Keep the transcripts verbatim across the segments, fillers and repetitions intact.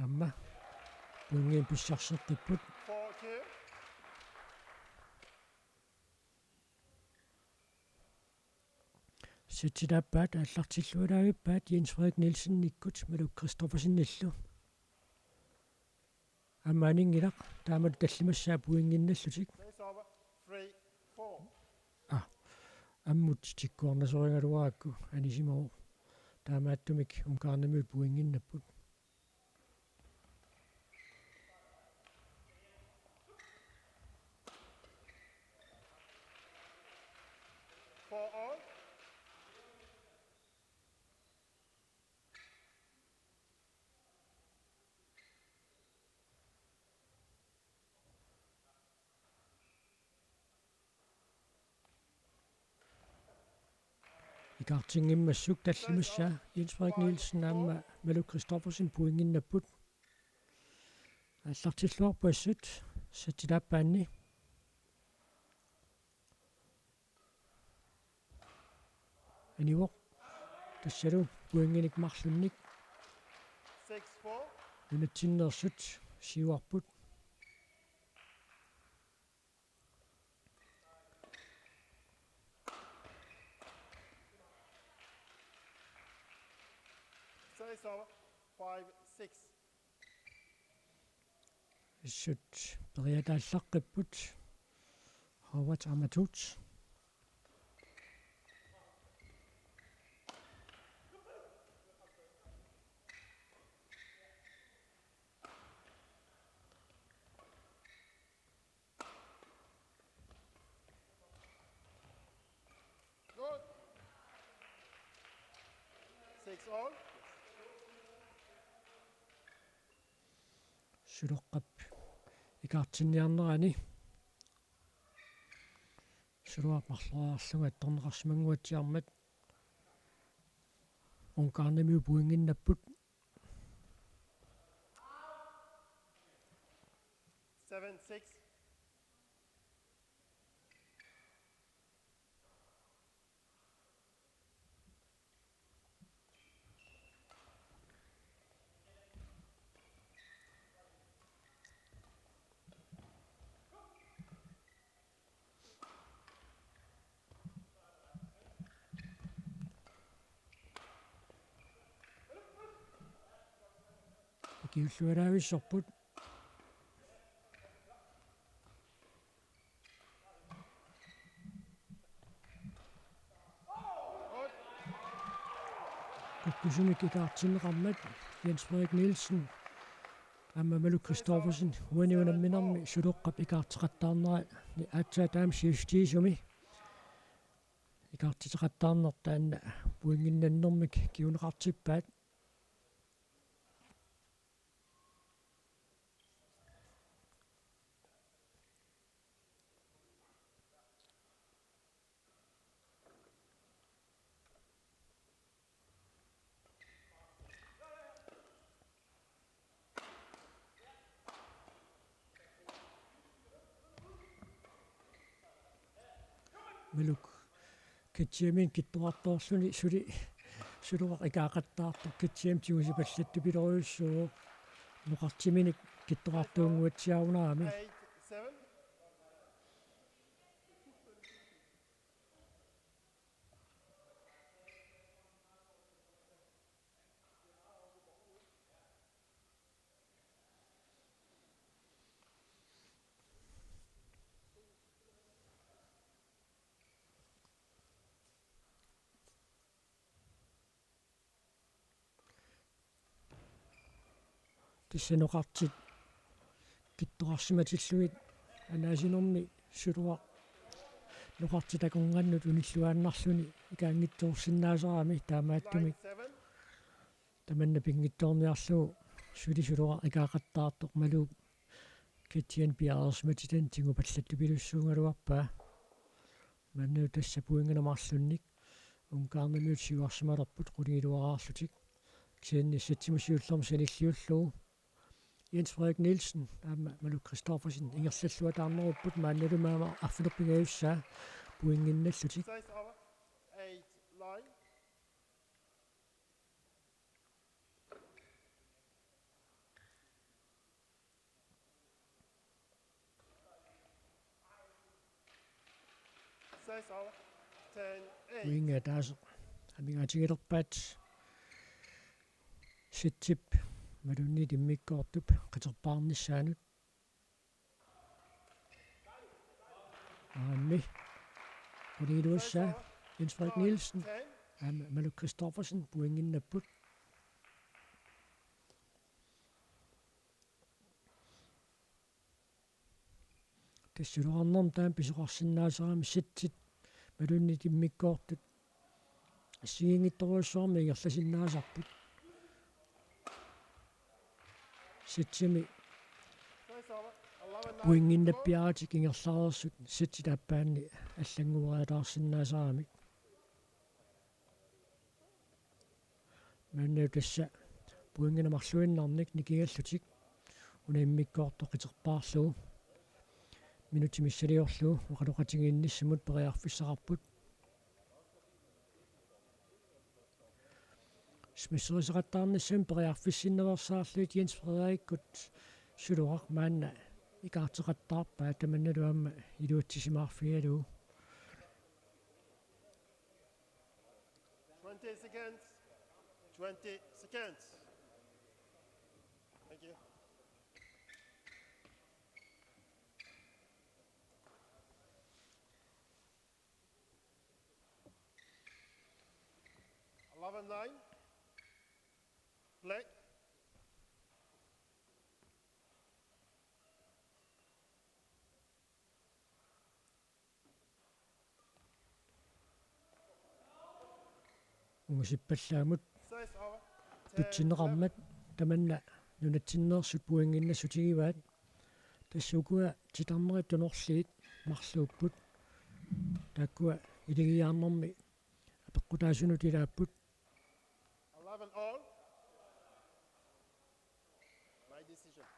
Aamma pointinik pissarseqqipput. Setitut aappaat aallartillualaavippaat Jens Frederik Nielsenikkut Maluk Christoffersenillu. Aamma aninngilaq taamatut tallimassaa pointinnallutik. Aa, ammut tikkuarnasorigaluarakku anisimavoq. Taamaattumik Ungarnimiut pointinnapput. Ikaartinngimmassuk tallimassaa Jens Frederik Nielsen aamma Maluk Christoffersen pointinnapput. Aallartilluarput assut setitut aappaanni. Anivoq. Tassalu pointinik marlunnik. Nunatsinneersut siuarput. Assut periataallarput. Howard aamma Toots. Suloqqap ikaartinniarnerani. Suluaq marloriarlugu attorneqarsimannguatsiarmat. Ungarnimiut pointinnapput. Ikiulluaraavissorput. Kukkusumik ikaartinneqarmat Jens Frederik Nielsen aamma Maluk Christoffersen uani unamminermi Suloqqap ikaarteqattaarnerani aatsaat aamma siusutigisumi ikaartiteqattaarnertaa pointinnannermik kinguneqartippaat. Maluk K T M-imi kittorartoorluni suli Suloaq ikaaqattaartoq K T M tigusipallattupiloorujussuuvoq, noqartiminik kittorartuunnguatsiarunarami. Tassa noqartit kittorarsimatillugit anaasinermi Suloaq noqartit akornannut unilluaannarluni ikaanngitsoorsinnaasarami, taamaattumik tamanna pinngitsoorniarlugu suli Suloaq ikaaqattaartoq Maluk K T M piareersimatitani tigupallattupilussuugaluarpaa. Maannalu tassa pointinik marlunnik Ungarnimiut siuarsimalerput qulingiluaraarlutik. Kisianni setsimut siullermut sanilliullugu Jens Frederik Nielsen aamma Maluk Christoffersen ingerlalluataarnerupput, maannalu aamma arfineq-pingajussaa pointinnallutik. Pointi ataaseq amigaatigilerpaat. Setsip Malunnit immikkoortup qiterpaarnissaanut. Aammi. Qulingiluassaa Jens Frederik Nielsen aamma Malu Christoffersen pointinnapput. Tassa Suloarnermi taama pisoqarsinnaasarami setsit Malunnit immikkoortut assigiinngitsorujussuarmik ingerlasinnaasarput. Setsimi pointinnappiaratik ingerlareersut setsit aappaanni allanngueriataarsinnaasaramik. Maanna tassa pointinik marluinnarnik nikingallutik una immikkoortoq qiterpaarlugu minutsit missiliorlugu oqaloqatigiinnissamut periarfissaqarput. Smasserisaqattaarnissamut periarfissinnaveersaarlugit Jens Frederikkut Suloaq maanna ikaarteqattaarpaa tamannalu aamma iluatsisimaarfigalugu. Twenty seconds. Twenty seconds. Thank you. Eleven nine. Play. Ungusippallaammut tutsinneqarmat tamanna nunatsinneersut pointinnassutigivaa. Tassa ukua titarnerit tunorliit marluupput. Taakkua iligiiaarnermi apeqqutaasunut ilaapput. Eleven all. My decision.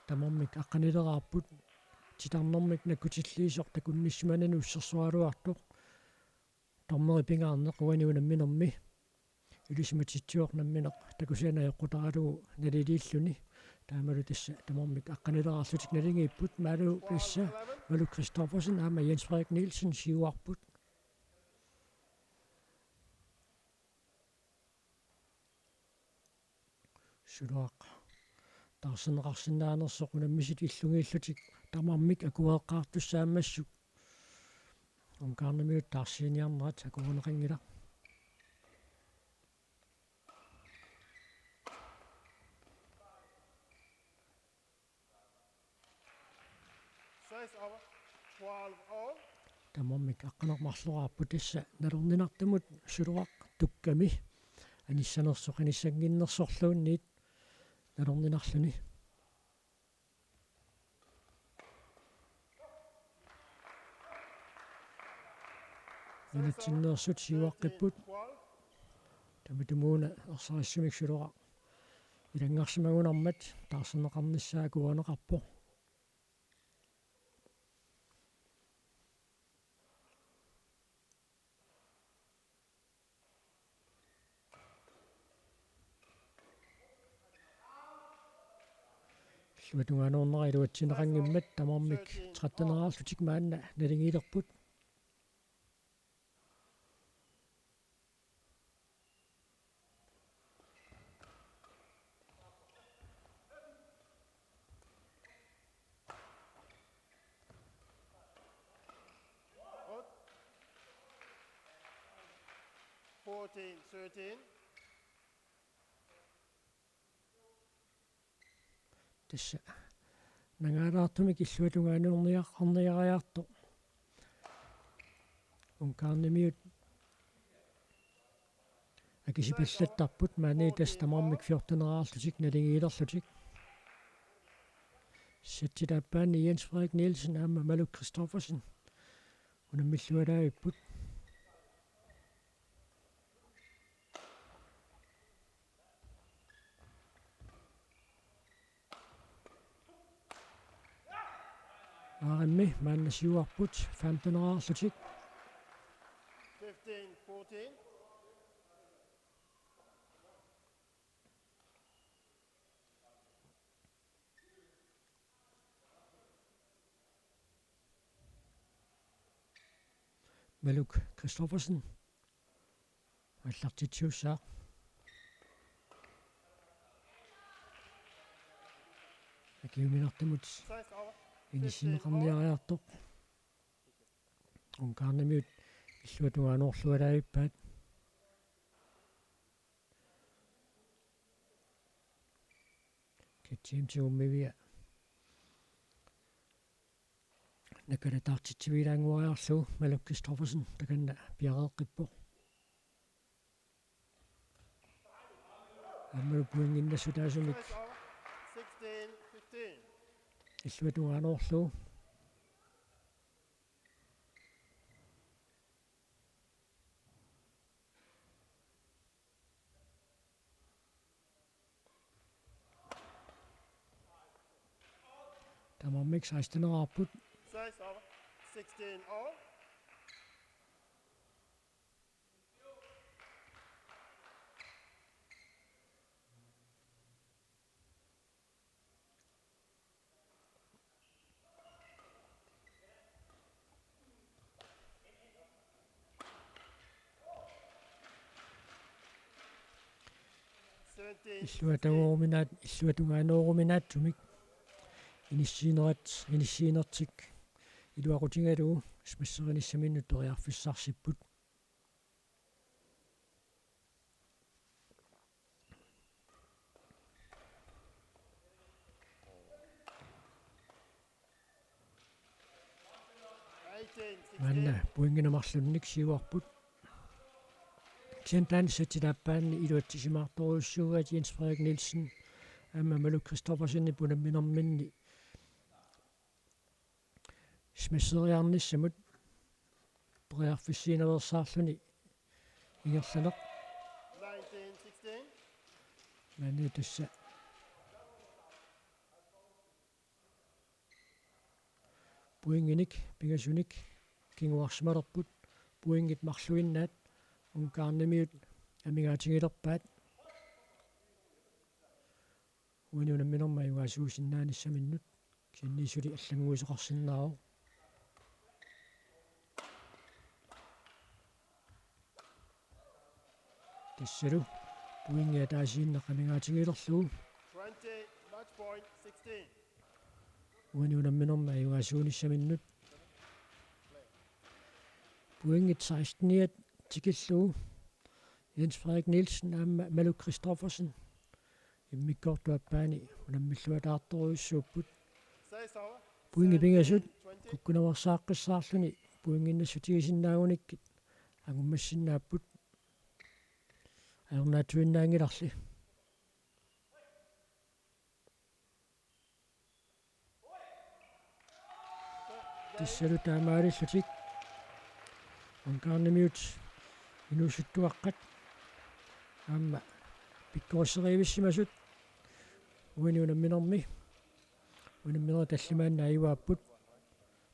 Tamarmik aqqanileraarput. Titarnermik nakkutilliisoq takunnissimanani ussersuaraluartoq. Dommeri pingaarneq uani unamminermi ilisimatitsivoq nammineq takusianik ajoqutaralugu naliliilluni. Taamalu tassa tamarmik aqqanileraarlutik naligiipput. Malu tassa Malu Christoffersen aamma Jens Frederik Nielsen siuarput. Suloaq taarserneqarsinnaanersoq unammisut illugiillutik tamarmik akueqqaartussaammassuk. Ungarnimiut taarsiiniarnerat akuerineqanngilaq. Six over, twelve all. Tamarmik aqqaneq-marloraarput tassa nalorninartumut Suloaq tukkami anissanersoq anissannginnersorluunniit nalorninarluni. Nunatsinneersut siuaqqipput. Tamatumuuna ersarissumik Suloaq ilanngarsimagunarmat taarserneqarnissaa akuerineqarpoq. Illuatungaanoornera iluatsinneqanngimmat tamarmik tretten-eraarlutik maanna naligiilerput. Fourteen thirteen. Tassa nangaalaartumik illuatungaanoorniar-, -arniariartoq. Ungarnimiut akisipallattarput maani tassa tamarmik fjorten-eraarlutik naligiilerlutik. Setsit aappaanni Jens Frederik Nielsen aamma Malu Christoffersen unammillualaavipput. Aarimmi maanna siuarput femten-eraarlutik. Fifteen fourteen. Maluk Christoffersen aallartitsiussaaq. Akiuminartumut inissinneqarniariartoq. Ungarnimiut illuatungaanorlualaavippaat. Kitsiim tigummivia. Nakalataartitsiviilaannguariarlugu Maluk Christoffersen takanna piareeqqippoq. Aammalu pointinnassutaasumik illuatungaanorlugu. Tamarmik seksten-eraarput. Illuatungaaruminaat, illuatungaaruminaatsumik inissiinerat, inissiinertik iluaqutigalugu smasserinissaminnut periarfissarsipput. Maanna pointinik marlunnik siuarput. Kisianni taanna sætip aappaanni iluatsisimaartorujussuugaat Jens Frederik Nielsen aamma Maluk Christoffersenip unamminerminni smasseriarnissamut periarfissiinaveersaarluni ingerlaneq. Maanna tassa pointinik pingasunik kinguarsimalerput, pointit marluinnaat Ungarnimiut amigaatigilerpaat. Uani unamminermi ajugaasuusinnaanissaminnut kisianni suli allannguisoqarsinnaavoq. Tassalu pointi ataasiinnaq amigaatigilerlugu. Uani unamminermi ajugaasuunissaminnut pointit seksten-iat tikillugu Jens Frederik Nielsen aamma Maluk Christoffersen immikkoortup aappaani unammilluataartorujussuupput. Pointit pingasut kukkunaveersaaqqissaarluni pointinnassutigisinnaagunikkit angummassinnaapput. Ajornaatsuinnaanngilarli. Tassalu taamaalillutik Ungarnimiut inuusuttuaqqat aamma pikkorisserivissimasut uani unamminermi unamminerit tallimaanni ajugaapput.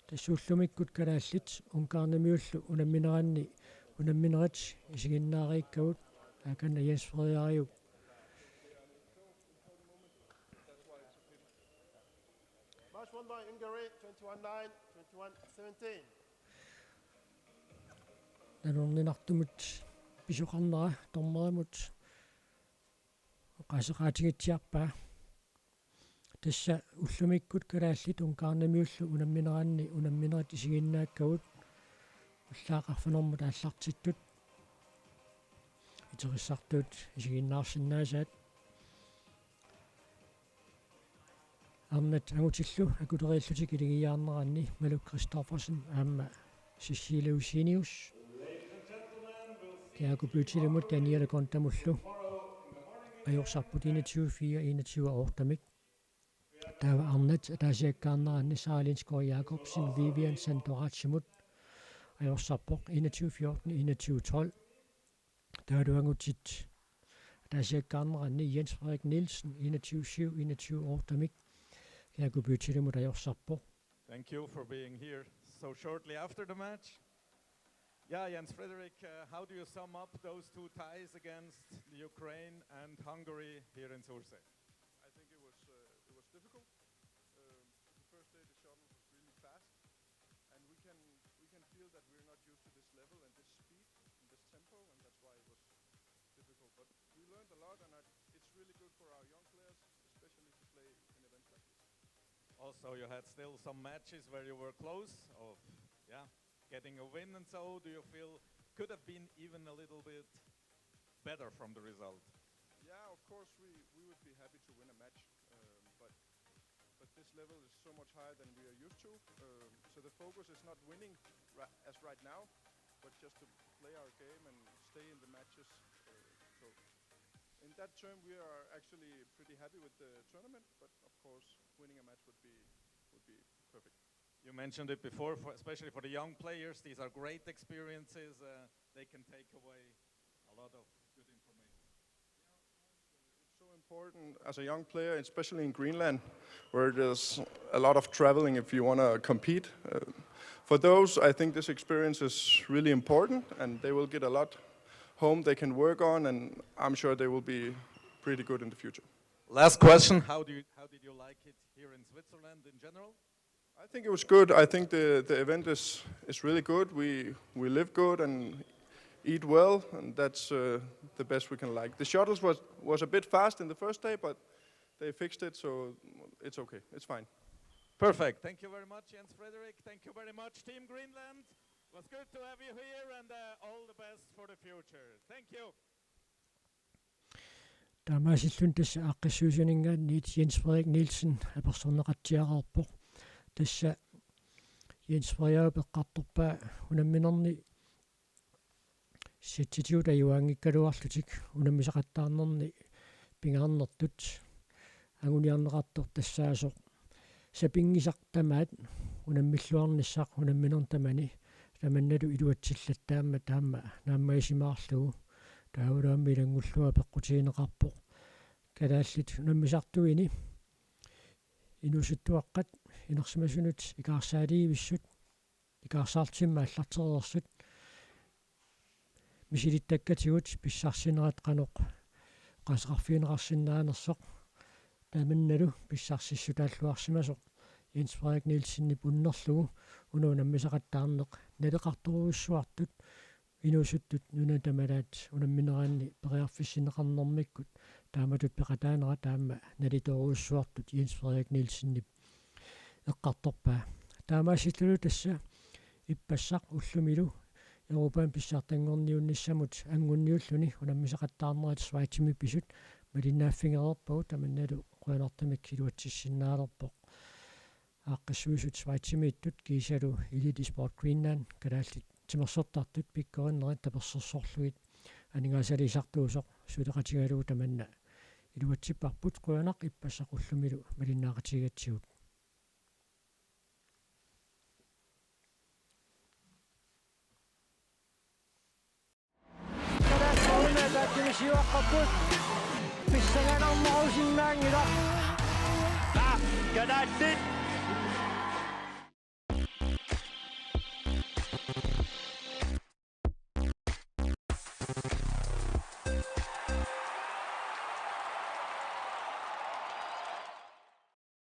Tassa ullumikkut kalaallit Ungarnimiullu unammineranni unamminerit isiginnaariikkagut, aakanna Jens Frederiup. Match won by Hungary, twenty-one nine, twenty-one seventeen. Nalorninartumut pisoqarnera dommerimut oqaaseqaatigitsiarpaa. Tassa ullumikkut kalaallit Ungarnimiullu unammineranni unamminerit isiginnaakkagut, ullaaq arfineq-marlunut aallartittut iterissartuut isiginnaarsinnaasaat. Arnat angutillu akuleriillutik iligiiaarneranni Maluk Christoffersen aamma Cecilie Eugenius Kiaku Bythelimut Daniela Kontamullu ajorsarput enogtyve fire, enogtyve otte-mik. Taava arnat ataasiakkaarneranni Sara Lindskov Jakobsen Vivian Santoraatsimut ajorsarpoq enogtyve fjorten, enogtyve tolv. Taavalu angutit ataasiakkaarneranni Jens Frederik Nielsen enogtyve syv, enogtyve otte-mik Kiaku Bythelimut ajorsarpoq. Thank you for being here so shortly after the match. Yeah, Jens Frederik, uh, how do you sum up those two ties against the Ukraine and Hungary here in Sursee? I think it was, uh, it was difficult. Um, the first day the shuttle was really fast, and we can, we can feel that we're not used to this level and this speed and this tempo, and that's why it was difficult. But we learned a lot, and I, it's really good for our young players, especially to play in events like this. Also, you had still some matches where you were close of, yeah, getting a win, and so do you feel could have been even a little bit better from the result? Yeah, of course we, we would be happy to win a match, um, but but this level is so much higher than we are used to. Um, so the focus is not winning ra- as right now, but just to play our game and stay in the matches. Uh, so in that term, we are actually pretty happy with the tournament. But of course, winning a match would be would be perfect. You mentioned it before, for, especially for the young players, these are great experiences. Uh, they can take away a lot of good information. It's so important as a young player, especially in Greenland, where there's a lot of traveling if you want to compete. Uh, for those, I think this experience is really important, and they will get a lot home they can work on, and I'm sure they will be pretty good in the future. Last question: How do you, how did you like it here in Switzerland in general? I think it was good. I think the, the event is, is really good. We, we live good and eat well, and that's uh, the best we can like. The shuttles was, was a bit fast in the first day, but they fixed it, so it's okay. It's fine. Perfect. Thank you very much, Jens Frederik. Thank you very much, Team Greenland. It was good to have you here, and uh, all the best for the future. Thank you. Taamaasilluni tassa aaqqissuisuninngaanniit Jens Frederik Nielsen apersorneqatsiareerpoq. Tassa Jens Frederik eqqartorpaa unamminerni setsitigut ajugaanngikkaluarlutik unammisaqattaarnerni pingaarnertut anguniarneqartoq tassaasoq sapinngisaq tamaat unammilluarnissaq unamminerni tamani tamannalu iluatsillattaarmat taama naammagisimaarlugu taavalu aamma ilanngullugu apeqqutigineqarpoq kalaallit unammisartuini inuusuttuaqqat inersimasunut ikaarsaaliivissut ikaarsaarlutimmi aallartereersut misilittakkatigut pissarsinerat qanoq oqaaseqarfigineqarsinnaanersoq tamannalu pissarsissutaalluarsimasoq Jens Frederik Nielsenip unnerlugu una unammisaqattaarneq naleqartorujussuartut inuusuttut nunat tamalaat unammineraanni periarfissinneqarnermikkut taamatut peqataanera taama nalitoorujussuartut Jens Frederik Nielsenip eqqartorpaa. Taamaasilluta tassa ippassaq ullumilu Europami pissartanngorniunnissamut angunniulluni unammisaqattaarnerit Schweizimi pisut malinnaaffigereerpagut tamannalu qujanartumik iluatsissinnaalerpoq. Aaqqissuisut Schweizimiittut kiisalu Elite Sport Greenland kalaallit timersortartut pikkorinnerit tapersersorlugit aningaasaliisartuusoq suleqatigalugu tamanna iluatsipparput qujanaq ippassaq ullumilu malinnaaqatigigatsigut. Kalaallit